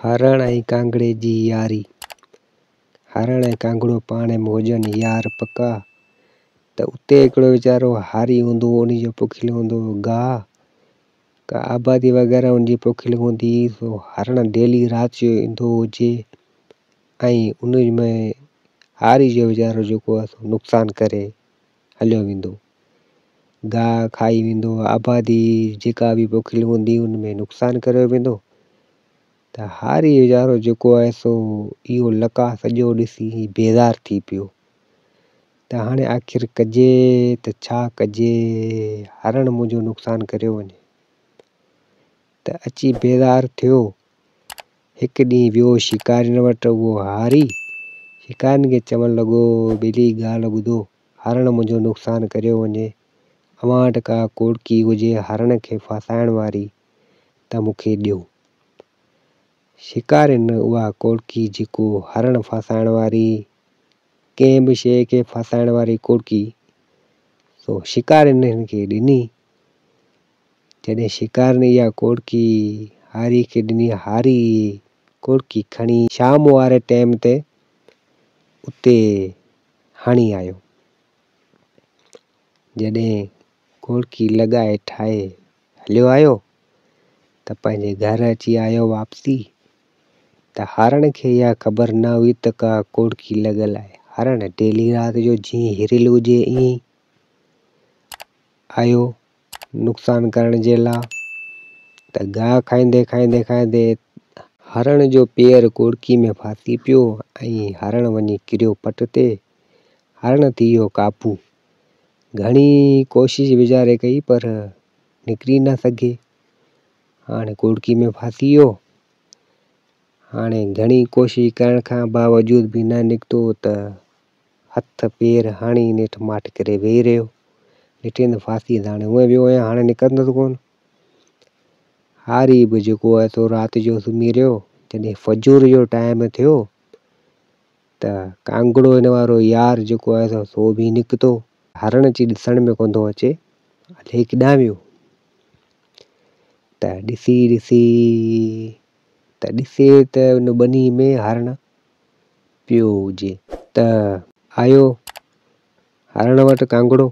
هرڻ ۽ ڪانگڙي جي ياري. هرڻ ۽ ڪانگڙو پاڻ ۾ هجن يار پڪا ته اتي هڪڙو ويچارو هاري هوندو هو ان جو پوکيل هوندو هو گاهه ڪا آبادي وغيره ان جي پوکيل هوندي هئي سو هرڻ ڊيلي رات جو ايندو هجي ۽ ان ۾ هاري جو ويچارو جيڪو آهي سو نقصان ڪري هليو ويندو گاهه کائي ويندو آبادي جيڪا به پوکيل هوندي ان ۾ نقصان ڪري ويندو ته هاري ويچارو جيڪو آهي سو اهو لقاء سڄو ڏسي بيزار ٿي پيو ته هاڻي آخر ڪجي ته ڇا ڪجي هرڻ منهنجو نقصان ڪريو وڃي ته اچي بيزار ٿيو. هڪ ڏينهن ويو شڪارين وٽ اهو هاري شڪارين کي چوڻ لڳو ٻيلي ڳالهه ٻڌو هرڻ منهنجو نقصان ڪريو وڃي اوهان وٽ ڪا ڪوڙڪي هجي هرڻ کي ڦاسائڻ واري ته مون کي ڏيو. شڪارين اها ڪوڙڪي جيڪو هرڻ ڦاسائڻ واري ڪنهن به شيء کي ڦاسائڻ واري ڪوڙڪي سو شڪارين هن کي ڏني. جڏهن شڪارين اها ڪوڙڪي هاري کي ڏني هاري ڪوڙڪي کڻي شام واري ٽيم تي اتي هڻي آيو. جڏهن ڪوڙڪي لڳائي ٺاهي هليو آيو ته پنهنجي گهر اچي آيو واپسي ته هرڻ کي اها خبر نه هئي ته ڪا ڪوڙڪي لڳل آهي. هرڻ ڊيلي رات جو جيئن هريل هجي ائين ئي آيو نقصان ڪرڻ جي لا ته گاهه کائيندي کائيندي کائيندي هرڻ جو پير ڪوڙڪي ۾ ڦاسي پيو ۽ هرڻ وڃي ڪريو پٽ تي. هرڻ ٿي ويو قابو. گهڻي ڪوشش ويچاري ڪئي پر نڪري نه سگهي. هاڻي ڪوڙڪي ۾ ڦاسي ويو. هاڻي گهڻي ڪوشش ڪرڻ کان باوجود به نه نڪتو ته هٿ پير هڻي نيٺ ماٺ ڪري ويهي رهيو. ڏٺئين ته ڦاسي ته هاڻي هونئن ويو آهيان، هاڻي نڪرندس ڪونه. هاري به جيڪو آهي سو رات جو سمهي رهيو. جڏهن فجر جو ٽائيم ٿيو ته ڪانگڙو هن وارو يار جيڪو آهي سو به نڪتو. هرڻ اچي ڏسڻ ۾ ڪونه ٿو اچي، الائي ڪيڏانهن ويو. ته ڏسي ڏسي ته ڏسي ته ان ٻني ۾ هرڻ پيو هجي. ته آيو هرڻ وٽ ڪانگڙو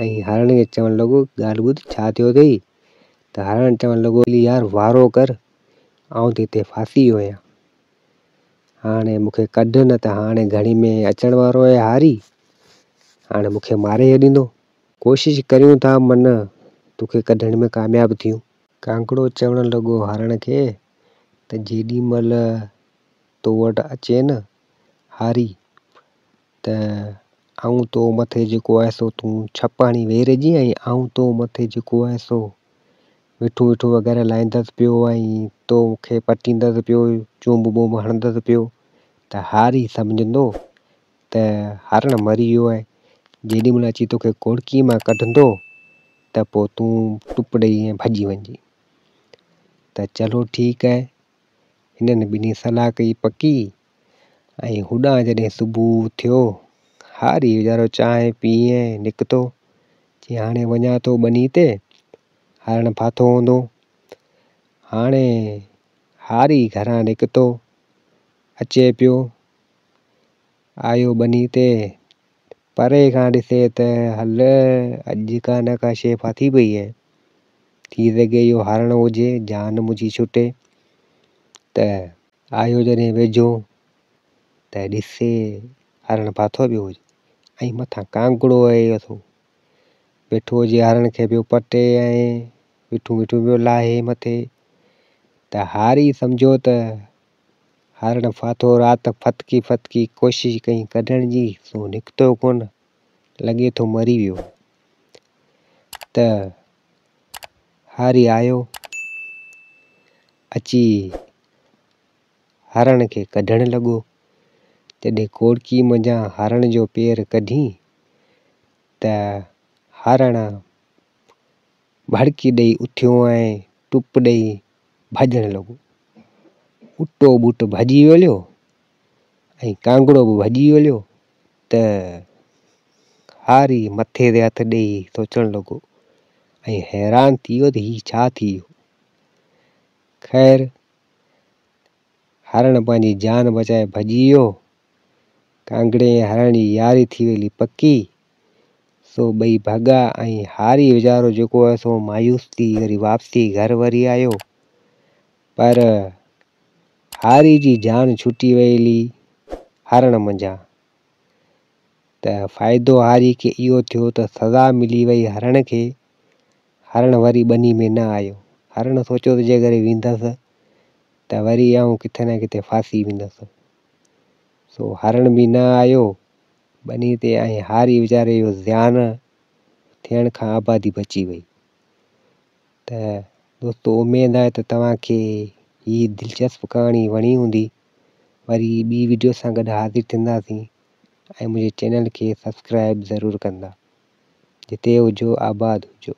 ۽ هرڻ کي چوڻ لڳو ڳالهه ٻڌ ڇا ٿيو اٿئي؟ ته هرڻ چوڻ لڳو يار وارو ڪر آئون ته هتي ڦاسي ويو آهيان. هاڻي مون کي ڪڍ نه ته هاڻي گهڙي ۾ اچڻ وارو آهي هاري، هاڻي مون کي ماري ڇڏيندو. ڪوشش ڪريون ٿا من توکي ڪڍڻ ۾ ڪامياب ٿيون. ڪانگڙو چوڻ لڳو هرڻ کي ته جيڏي مهل تو وٽ اچي نه هاري ته آئون تو مٿي جيڪو آهي سو تون ڇپ هڻي ويهي رهجين ۽ آئون تو مٿي جيڪو آهي سو وٺون وٺون وغيره لائيندس پيو ۽ تو کي پٽيندس پيو چونب بونب هڻندس پيو ته هاري سمجهندو ته هرڻ مري ويو آهي جيڏي مهل اچي توکي ڪوڙڪي مان ڪڍندو ته پوء تون ٽپ ڏئي ائين ڀڄي وڃجين ته چلو ٺيڪ آهي هنن ٻنهي صلاح ڪئي پڪي ۽ هوڏانهن جڏهن صبح ٿيو هاري ويچارو چانهه پي ۽ نڪتو چي هاڻي وڃان ٿو ٻني تي هرڻ ڦاٿو هوندو هاڻي هاري گهران نڪتو اچي پيو آيو ٻني تي پري کان ڏسي ته هل اڄ ڪا نه ڪا شيء ڦاٿي پئي آهي. ٿي سگهي اهو هرڻ هجي، جان منهنجي ڇٽي. ته آيو جڏهن ويجهو ته ڏسي هرڻ ڦاٿو پيو هجي ۽ مٿان ڪانگڙو آهي اٿو ويٺو هجي هرڻ کي پيو پٽي ۽ وٺون وٺون پيو لاهي مٿي ته هاري سمجهيو ته هرڻ ڦاٿو رات ڦٿڪي ڦٿڪي ڪوشش ڪئي ڪڍڻ جي سو نڪتو ڪونه لڳي ٿو مري ويو ته هاري آيو اچي هرڻ کي ڪڍڻ لڳو جڏهن ڪوڙڪي منجهان هرڻ جو پير ڪڍي ته هرڻ ڀڙڪي ڏئي اٿيو ۽ ٽپ ڏئي ڀڄڻ لڳو. اٽو ٻوٽ ڀڄي ويو ۽ ڪانگڙو به ڀڄي ويو ته هاري مٿي تي هٿ ڏئي سوچڻ لڳو ۽ حيران ٿي ويو ته هي ڇا ٿي ويو. خير هرڻ پنهنجي جان بچائي ڀڄي ويو. ڪانگڙي ۽ هرڻ جي ياري ٿي ويلي پڪي. سو ٻئي ڀڳا ۽ هاري ويچارو جيڪو آهي سو مايوس ٿي وري واپسي گهر وري آيو. پر هاري جي جان ڇٽي ويلي هرڻ منجهان. ته فائدو هاري کي اهو ٿيو ته سزا ملي وئي هرڻ کي. هرڻ وري ٻني ۾ نه آيو. هرڻ سوچيو ته جيڪڏهن ويندس ته وري آئون ڪٿي نه ڪٿي ڦاسي ويندس. سو هرڻ به نه آيو ٻني تي ۽ هاري ويچاري جو زيان ٿيڻ کان آبادي بچي وئي. ته دوستو اميد آهي ته توهان کي هي دلچسپ ڪهاڻي وڻي هوندي. وري ٻي وڊيو سان گڏ حاضر ٿينداسين ۽ منهنجي چينل کي سبسڪرائب ضرور ڪندا. جتي هجو آباد هجو.